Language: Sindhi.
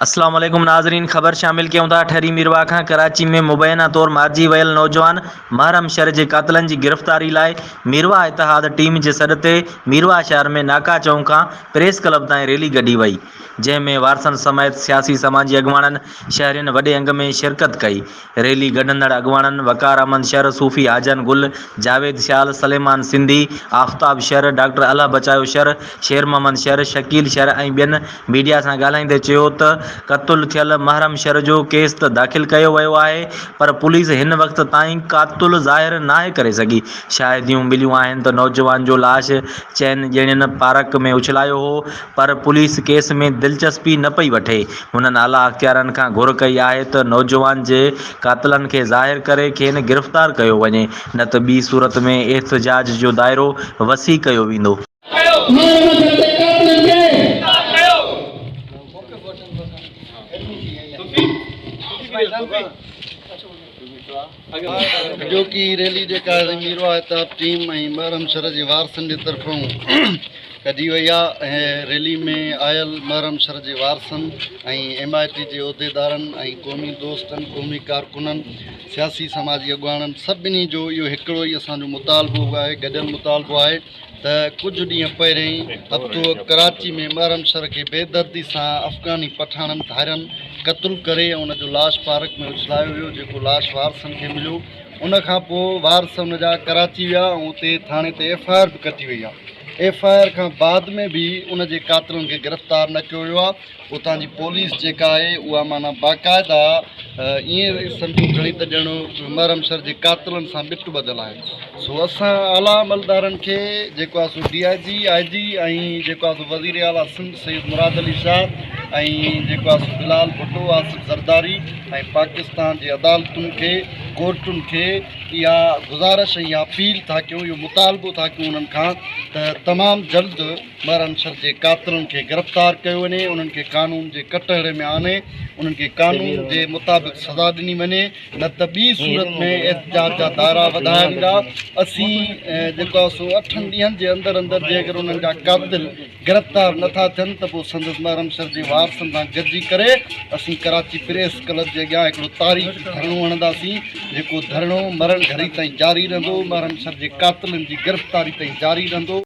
اسلام عليڪم ناظرين خبر شامل ڪيون ٿا ٺري ميرواھ کان ڪراچي ۾ مبينا طور مارجي ويل نوجوان محرم شھر جي قاتلن جي گرفتاري لاء ميرواھ اتحاد ٽيم جي سڏ تي ميرواھ شهر ۾ ناڪا چونڪ کان پريس ڪلب تائين ريلي ڪڍي وئي جنهن ۾ وارثن سميت سياسي سماجي اڳواڻن شهرين وڏي انگ ۾ شرڪت ڪئي ريلي ڪڍندڙ اڳواڻن وقار احمد شر، صوفي حاجن گل، جاويد سيال، سليمان سنڌي، آفتاب شر، ڊاڪٽر الهه بچايو شر، شير محمد شر، شڪيل شر ۽ ٻين ميڊيا سان ڳالهائيندي چيو ته قتل ٿيل محرم شر جو ڪيس ته داخل ڪيو ويو آهي پر پوليس هن وقت تائين قاتل ظاهر ناهي ڪري سگهي، شاهديون مليون آهن ته نوجوان جو لاش چئن ڄڻين پارڪ ۾ اڇلايو هو پر پوليس ڪيس ۾ دلچسپي نه پئي وٺي. هنن اعليٰ اختيارن کان گهر ڪئي آهي ته نوجوان جي قاتلن کي ظاهر ڪري کين گرفتار ڪيو وڃي نه ته ٻي صورت ۾ احتجاج جو دائرو وسيع ڪيو ويندو. اڄوڪي ريلي جيڪا ميرواهه اتحاد ٽيم ۽ محرم شھر جي وارثن جي طرفون ڪڍي وئي آهي ۽ ريلي ۾ آيل محرم شھر جي وارثن ۽ ايم I ٽي جي عهديدارن ۽ قومي دوستن قومي ڪارڪنن سياسي سماجي اڳواڻن سڀني جو اهو هڪڙو ئي اسان جو مطالبو آهي گڏيل مطالبو آهي ته ڪجهه ڏينهن پهرين هفتو اڳ ڪراچي ۾ محرم شھر کي بيدردي سان افغاني پٺاڻن ڌارين قتل ڪري ۽ ان جو لاش پارڪ ۾ اڇلايو ويو جيڪو لاش وارثن کي مليو ان کان پوء وارث ان جا ڪراچي ويا ۽ اتي ٿاڻي تي ايف I R به ڪٽي وئي آهي ايف I R کان بعد ۾ به ان جي قاتلن کي گرفتار نه ڪيو ويو آهي اتان جي پوليس جيڪا آهي اها معنيٰ باقاعده ائين سمجهو کڻي ته ڄڻ محرم شھر جي قاتلن سان ٻٽ ٻڌل آهي سو اسان اعليٰ عملدارن کي جيڪو آهي سو ڊي I جي آء جي ۽ جيڪو آهي سو وزير اعليٰ سنڌ سيد مراد علي شاهه ۽ جيڪو آهي سو بلال ڀٽو آصف زرداري ۽ پاڪستان جي عدالتن کي ڪورٽن کي اها گذارش ۽ اها اپيل ٿا ڪيون اهو مطالبو ٿا ڪيون انهن کان ته تمام جلد مهرانشر جي قاتلن کي گرفتار ڪيو وڃي، انهن کي قانون جي ڪٽهڙي ۾ آڻي انهن کي قانون جي مطابق سزا ڏني وڃي نه ته ٻي صورت ۾ احتجاج جا دائرا وڌايا ويندا، اسين جيڪو آهي سو اٺن ڏينهن جي اندر اندر جيڪر انهن جا قاتل گرفتار نه ٿا ٿين ته پوء سندس مهرانشر جي وارثن سان گڏجي ڪري اسين ڪراچي پريس ڪلب جي اڳيان هڪڙو تاريخي ڌرڻو هڻنداسين جيڪو ڌرڻو مرڻ گهري تائين جاري رهندو، مهرانشر جي قاتلن جي گرفتاري تائين جاري رهندو.